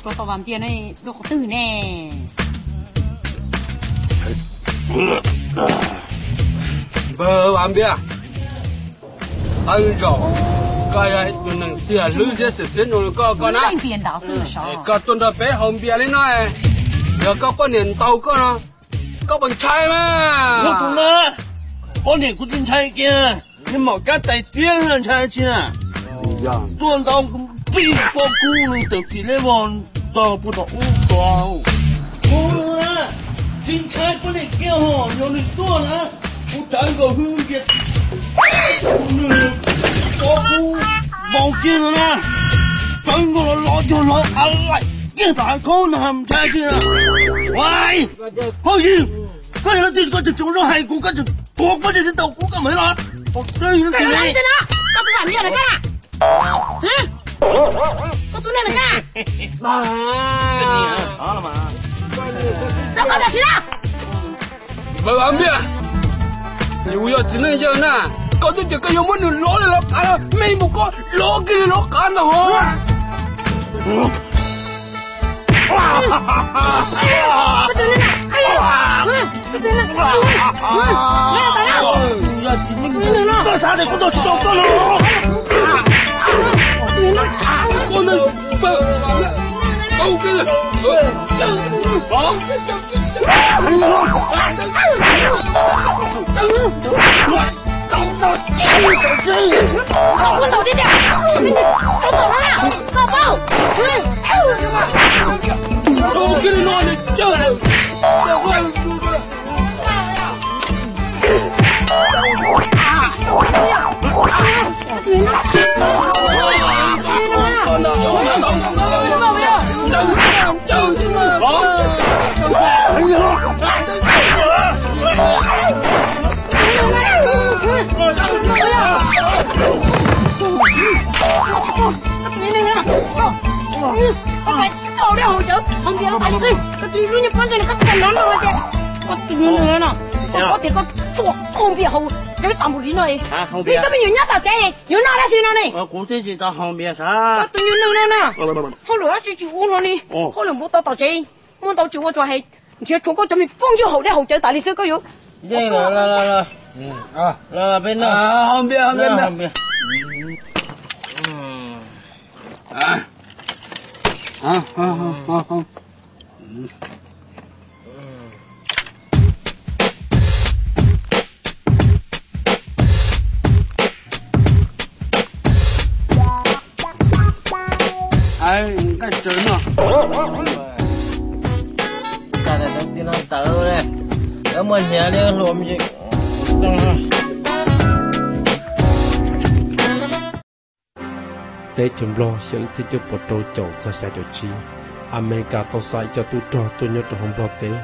Tau Vam Npias ne, dua qhov twg ne? Npawg Vam Npias, qw zaum, koj yog tus neeg tiag hlwb thiab xwm txwv nus koj koj na. Koj tuaj nrog peb haus npias li no, yog koj poj niam ntaus koj no, koj puas ntshai mas? Poj niam kuv tsis ntshai kiag, niag maum kab tais tiab ntshai tsi na. Tuaj ntau pib pob kub nws tawm txim lej vog ntog puag tom ub tod. Kuv tsis ntshai poj niam kiag hos yog nws tuaj na, kuv rawv nkaus hwj npias nws pob kub vau kiag no na, rawv nkaus los los yog los a laim kiag tom hav khaub no ntshai tsi na. Hauj Yig, koj yog leej twg koj tseem tseem zoo hais kuv, koj tseem tuav pob zeb thiab ntaus kuv koj mam li los. Koj tus Vam Npias na koj na. Koj tus neeg na koj. Rau koj tam sim na. Vam Npias, yus yog txiv neej yawg na, koj twb tias koj yuav muab nws lov li lov qav no, me mus koj lov kiag li lov qav ntag hos. Koj xav tias kuv tua tsis tau koj los? Koj tus nyuag neeg no, koj tias koj tuaj haus npias haus cawv tas npaum li no, koj me nyuam nyob tom tsev yuav noj dab tsi no ne? Kuv twb tsis tau haus npias sav. Koj tus nyuag neeg no na, hauj lwm dab tsi tsis ua no li, hauj lwm npaum tau tom tsev, muaj ntau tsis ua tsuas hais nrhiav tshuav koj cov me phooj ywg haus dej haus cawv tas li xwb koj yuav. Haus npias, haus npias. Nqaij tsawv no. Tsis tau txiv neej tawv li, lawv muaj hniav li hluas me ntsis. Teb chaws Nplog xyoo ib txhiab cuaj puas rau caum txog xya caum tsib, Amelikas tau xa ib co tub rog tuaj nyob rau hauv Nplog teb.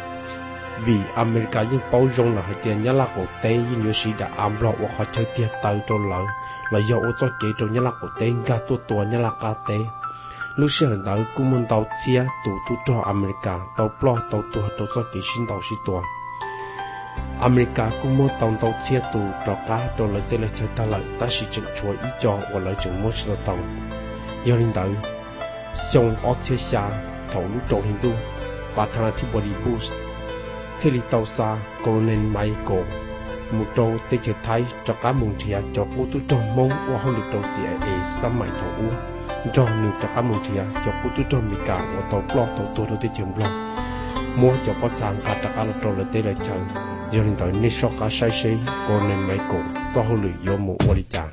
Vim Amelikas yeej paub zoo lawm hais tias Nyab Laj qaum teb yeej yuav siv daim av Nplog ua qhov chaw tiag taw rau lawv los yog ua txoj kev rau Nyab Laj qaum teb nkag tuaj tua Nyab Laj qab teb. Lub sij hawm ntawd kuj muaj ntau txhiab tus tub rog Amelikas tau ploj tau tuag rau txoj kev sib ntaus sib tua. Amelikas kuj muab tau ntau txhiab tus rov qab rau lawv teb lawv chaw tag lawm, tab sis tseem tshuav ib co uas lawv tseem muab tsis tau tau. Yog li ntawd, xyoo ob txhiab xya, thaum lub rau hli ntuj, Pathana Thibodi Bush thiaj li tau xa Colonel Michael mus rau teb chaws Thaib rov qab mus nrhiav cov qub tub rog Hmoob ua hauj lwm rau C I A xab maim thaum ub, nrog nws rov qab mus nrhiav cov qub tub rog Amelikas uas tau ploj tau tuag rau teb chaws Nplog, muab cov pob txha nqa rov qab los rau lawv teb lawv chaw. Yog li ntawd nej soj qab saib seb Colonel Michael txoj hauj lwm yuav mus ua li cas.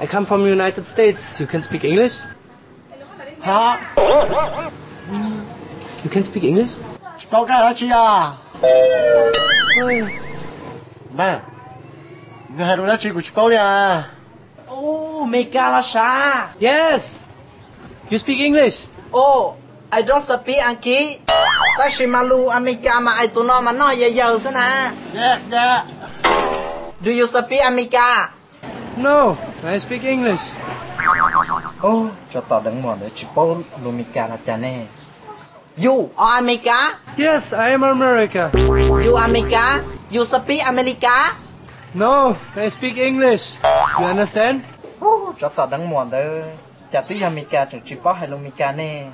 I come from United States. You can speak English? Huh? You can speak English? Tsis paub koj hais dab tsi os? Npawg, nws hais lus dab tsi kuv tsis paub li as. Ub, Amelikas los sav? Yes. You speak English? Oh, I don't speak English. Tab sis mas lus Amelikas mas hais tus no mas noj yawg yawg xwb na. Do you speak America? No, I speak English. Ub, tsov tom deev muam ntawd tsis paub lus Amelikas los cas ne. You are America? Yes, I am America. You are America? You speak America? No, I speak English. You understand? Ub, tsov tom deev muam ntawd cas twb yog Amelikas tseem tsis paub hais lus Amelikas ne.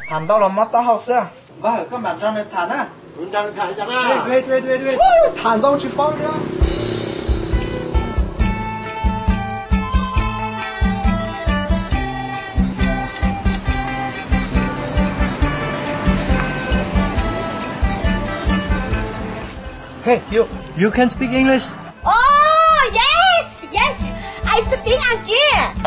Tham ntau los mob taub hau xwb. Npawg, koj mam nrog nws tham na. Tham ntau tsis paub thiab. Hey, you, you can speak English? Oh, yes, yes, I speak English.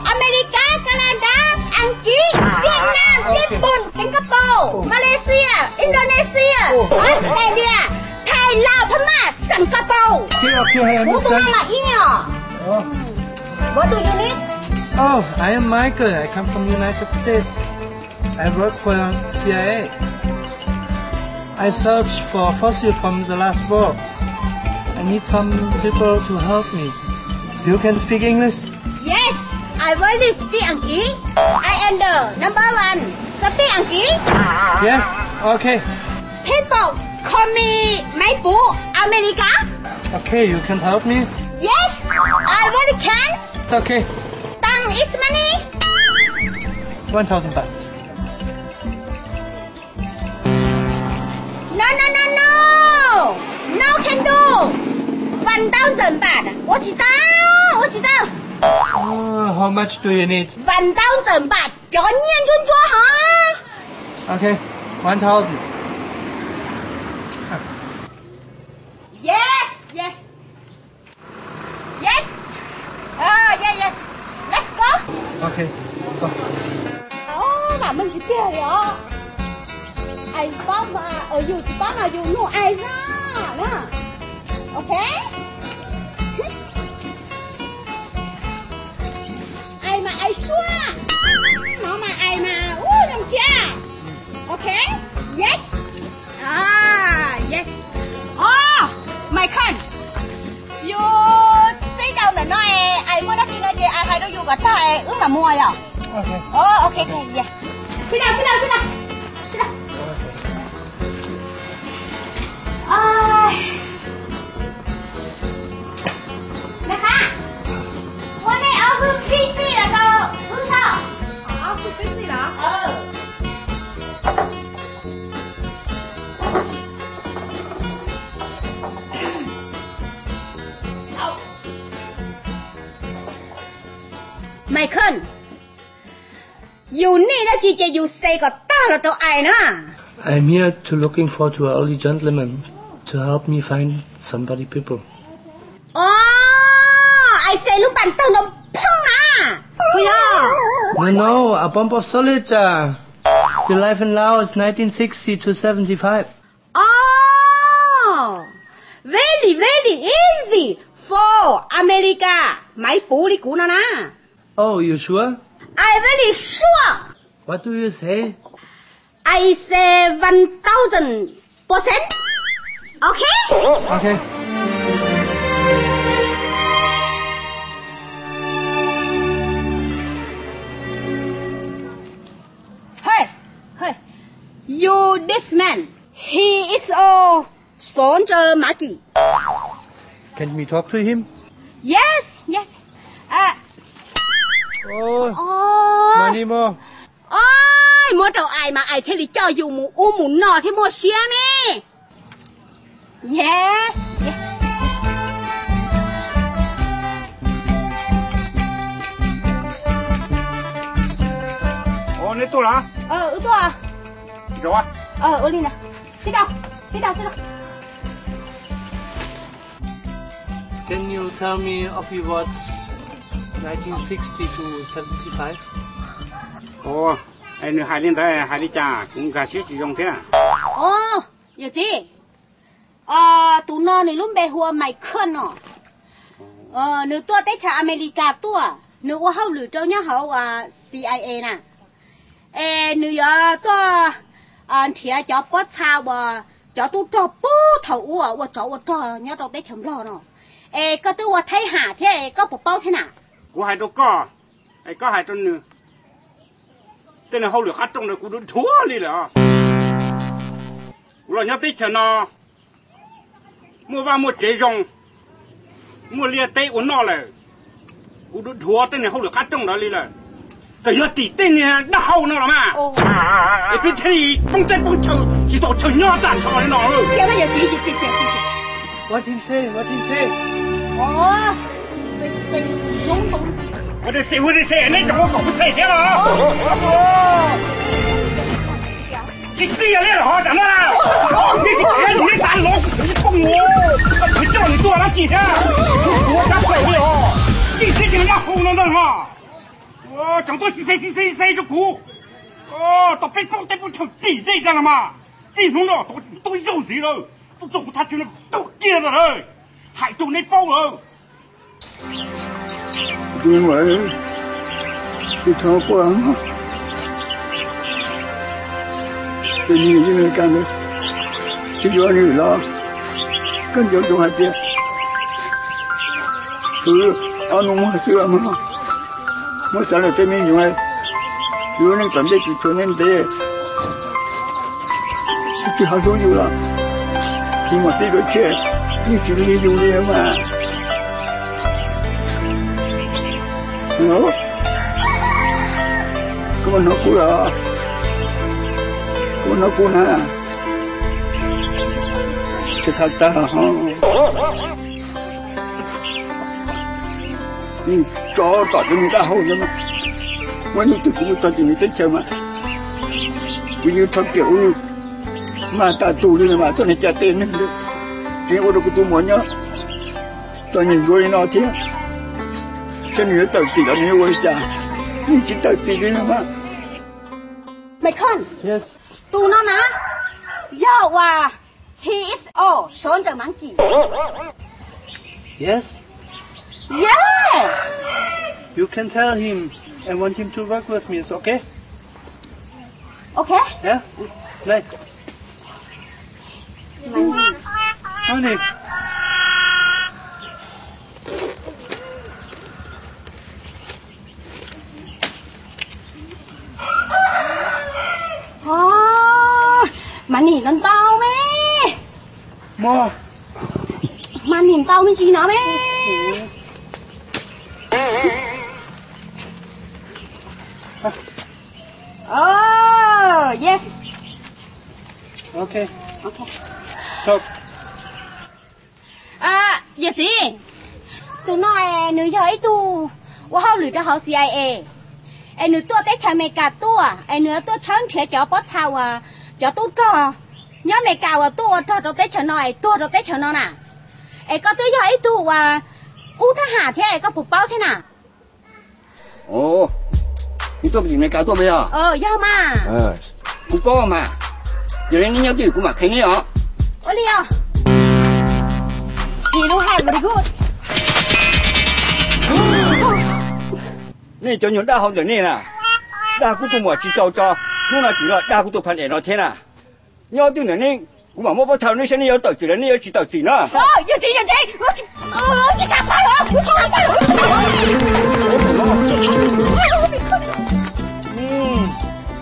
America, Canada, English, Vietnam, Japan, Singapore, Malaysia, Indonesia, Australia, Thailand, Myanmar, Singapore. Okay, okay, I understand. What do you need? Oh, I am Michael. I come from United States. I work for C I A. I search for fossil from the last war. I need some people to help me. You can speak English? Yes, I really speak English. I am the number one speak English. Yes, okay. People call me Maiv Puv, America. Okay, you can help me? Yes, I really can. It's okay. Tang is money. One thousand baht. No, no, no, no. No can do. One thousand baht. Ua tsis tau, ua tsis tau. Uh, how much do you need? One thousand baht, cov nyiaj ntsuab ntsuab hov. Okay, one thousand. Yes, yes. Yes. Yes, yes. Let's go. Okay. Ov, vam meej tiag tiag li os. Ais paub mas, yus tsis paub mas yus nug ais xwb na. Ok. Ais mas ais suab. No mas ais mas ub zoo siab. Ok. Yes. Yes. Ov, Michael, yus xib daus ntawm no es ais muaj dab tsi no ces ais hais rau yus kom tag es wb mam mus yom. Ok, ok, ok. Sit down, sit down, sit down. Sit down. Nab qha, ua nej ob hwj phij xij los rau wb saib. Ob hwj phij xij los? Michael, yus nim dab tsi ces yus xes kom tag los rau ais na. I'm here to looking for to an elderly gentleman to help me find somebody people. Ov, ais xes lub npas tawg no phooj na. Puas yog? No, no, a bump of solid. The life in Laos nineteen sixty to seventy-five. Ov, very, very easy for America, Maiv Puv li kuv no na. Oh, you sure? I very sure. What do you say? I say one thousand percent. Ok? Ok. Hey, hey, you this man, he is a soldier monkey. Can we talk to him? Yes, yes. Ov, muab rau ais mas ais thiaj li coj yus mus ub mus no thiaj muaj siab ne. Yes, yes. Ov, neb tuaj los? Wb tuaj. Ua li ntawd. Sit down, sit down, sit down. Can you tell me of your watch nineteen sixty to seventy-five? Ov, Nws hais li ntawd hais li cas kuv nkag siab tsis zoo thiab. Yawm txiv, tus no nws lub npe hu ua Michael no. Nws tuaj teb chaws Amelikas tuaj, nws ua hauj lwm rau nyob hauv CIA na. Es nws yuav tuaj nrhiav cov pob txha uas cov tub rog puag thaum ub ua tsov ua rog nyob rau teb chaws Nplog no. Es koj twb ua thaib ham thiab es koj puas paub thiab na? Kuv hais rau koj, es koj hais rau nws, tej niag hauj lwm qab rooj ntawd kuv dhuav dhuav li lawm. Kuv los nyob teb chaws no muaj vaj muaj tsev zoo, muaj liaj teb ua noj lawm, kuv dhuav dhuav tej niag hauj lwm qab rooj ntawd li lawm. Txawm yog tim tej niag dab hau no los mas, es peb thiaj li poob teb poob chaw tsis tau chaw nyob tag nrho li no. Ua tsis xis, ua tsis xis. Ua tsis xis, ua tsis xis, neb tseem ua kom kuv xis thiab los? Tsis txij li los ho tsam no na. Nej tsis txia nws, nej xav los kuv poob ua, koj coj nws tuaj dab tsi thiab? Kuv ua kab plaws li os. Txij teb chaws dab hau no ntag ho. Tseem tuaj xis xis xis xis rau kuv. Tau peb poob teb poob chaw tim tej tag los mas, txij hnub no tau tub yauj ntxiv lawm, tuaj txog kuv thaj chaw no tub kiag ntag lawm. Hais rau nej paub lawm. Tus me muam, koj txhob quaj mog. Tej me nyuam yaus Amelikas ntawd, tsis yuav nws los, koj nco ntsoov hais tias tsuas ob nus muag xwb mog. Muab xav lawm tej me nyuam, yus lub neej tom ntej tseem tshuav ntev ntev, tsis tsis ho hlub yus los, tsis muaj tib lub tsheb, yeej tsis lig yus li mas. Koj hnov kuv los? Koj hnov kuv na? Tsis khav tag ho. Tso tom cov niag dab hau ntawd, muaj ib hnub twg kuv mus txog tim nws teb chaws mas kuv yeej rho kiag ua mas tag tus li no mas txoj niag caj tej neeg ntawd tseem ua rau kuv tus muam nyob txom nyem ntsuav li no thiab. Saib nws yuav tawm txim los nws yuav ua li cas, nws tsis tawm txim li no mas. Michael, tus no na yog uas he is a soldier monkey. Yes. Yeah. You can tell him I want him to work with me, it's okay? Okay. Yeah? Nice. Honey. Mas nim no ntau me. Mas nim ntau me ntsis no me. Oh, yes. Okay. Okay. Yawm txiv, tus no es nws yog ib tug ua hauj lwm rau hauv CIA, es nws tuaj teb chaws Amelikas tuaj, es nws tuaj tshawb nrhiav cov pob txha uas cov tub rog nyob Amelikas uas tuaj ua rog rau teb chaws no es tuag rau teb chaws no na. Es koj twb yog ib tug uas qub thab ham thiab es koj puas paub thiab na? Neb tuaj tim Amelikas tuaj puas yog? Yog mas. Kuv paub mas. Yog li neb nyob twj ywm kuv mam qhia neb os. Ua li os. Nej cov nyuag dab hau ntawm nej na, dag kuv tus muam tsis tau tso, hnub no tseem los dag kuv tus pha ntem no thiab na. Nyob twj ntawm neb, kuv mam muab pob txha rau neb saib neb yuav tawm txim los neb yuav tsis tawm txim na.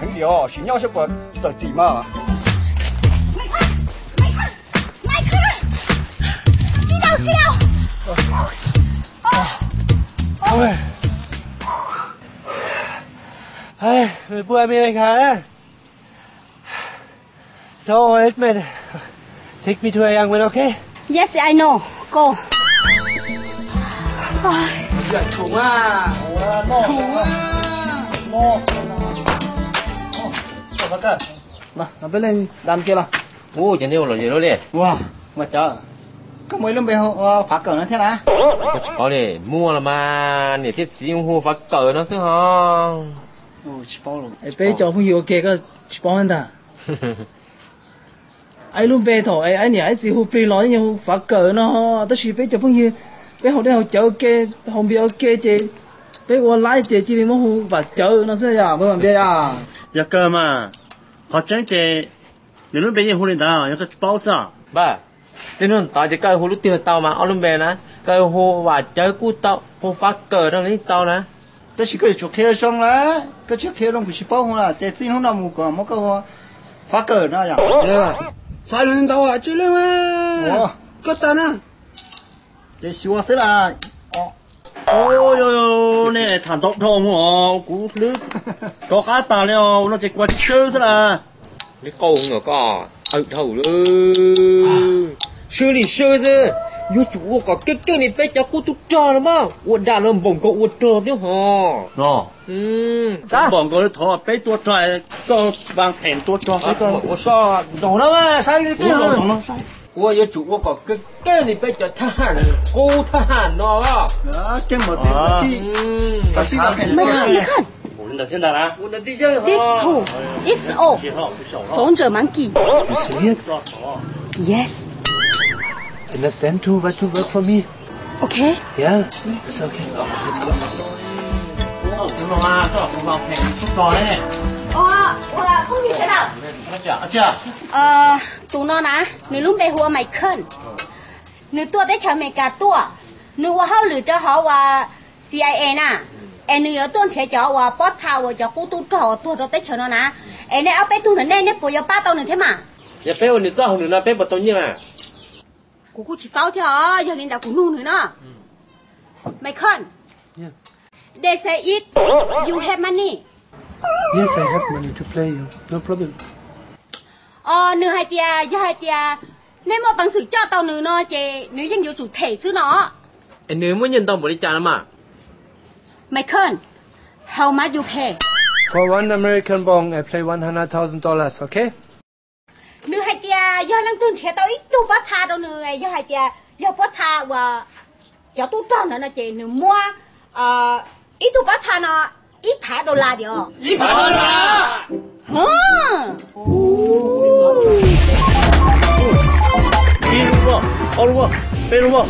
Heev tiag, sim nyob saib puas tawm txim mas. So, Edmund, take me to a young man, okay? Yes, I know. Go. Ua, cov nej ua lom zem luaj li. Ua, ua cas koj muaj ib lub npe hu Fav Kawm no thiab na? Koj tsis paub li, muaj los mas, niam thiab txiv hu Fav Kawm no xwb ho. Peb cov phooj ywg ua ke koj tsis paub ntag. Aib lub npe thaum aib niam aib txiv hu plig los yeej hu Fav Kawm no, tab sis peb cov phooj ywg, peb haus dej haus cawv ua ke, haus npias ua ke ces peb ua laib ces cia li muab hu Vam Cawv no xwb yom, Vam Npias yom. Yog kawg mas, qhov tseeb ces nws lub npe yeej hu li ntawd, yog koj tsis paub xwb. Npawg, txij hnub tod ces koj hu lub twg los tau mas, ob lub npe na, koj hu Vam Cawv kuj tau, hu Fav Kawm no los yeej tau na. Tab sis koj yuav tsum qhia zoo lawm, koj tsis qhia zoo kuv tsis paub hu na, ces txij hnub no mus kuv muab koj hu Fav Kawm no yom. Txhob hais lus ntau tsis leej, koj tag na. Ces xyuas ua xwb las. Nej tham ntau dhau mus os, kuv hlwb rov qab tas li os, no ces kua tsis swb xwb las. Li qau koj awm dhau lawm. Swb li swb xwb, yuav tsum ua kom keej keej li peb cov qub tub rog no mas, ua dab no npaum nkaus ua rog thiab hos. Npaum nkaus li thaum peb tua rog, koj vas phem tua rog xwb, koj ua soj nraug no mas saib li koj. Ua yuav tsum ua kom keej keej li peb cov thab ham, qub thab ham no. Keej mas, tab sis vas phem. This two is old soldier monkey. Yes. And the same two want to work for me. Okay. Yeah, it's okay. Oh, let's go. Tus no na, nws lub npe hu ua Michael. Nws tuaj teb chaws Amelikas tuaj, nws ua hauj lwm rau hauv uas C I A na, es nws yuav tuaj nrhiav cov uas pob txha uas cov qub tub rog uas tuag rau teb chaws no na. Es nej ob peb tug ntawm nej, nej puas yuav pab tau nws thiab mas? Yog peb ua nws txoj hauj lwm no peb puas tau nyiaj mas? Kuv kuj tsis paub thiab os, yog li ntawd kuv nug nws no. Michael, they say if you have money. Yes, I have money to pay you. No problem. Os, nws hais tias yog hais tias nej muaj peev xwm coj tau nws no ces nws yeej yuav tsum them xwb no. Es nws muaj nyiaj ntau npaum li cas no mas? Michael, how much you pay? For one American bond, I pay one hundred thousand dollars, okay? Nws hais tias yog leej twg nrhiav tau ib tug pob txha rau nws, yog hais tias yog pob txha uas cov tub rog ntawd no ces nws muab ib tug pob txha no ib phav dollar tiag. Ib phav dollar. Ib lub, ob lub, peb lub.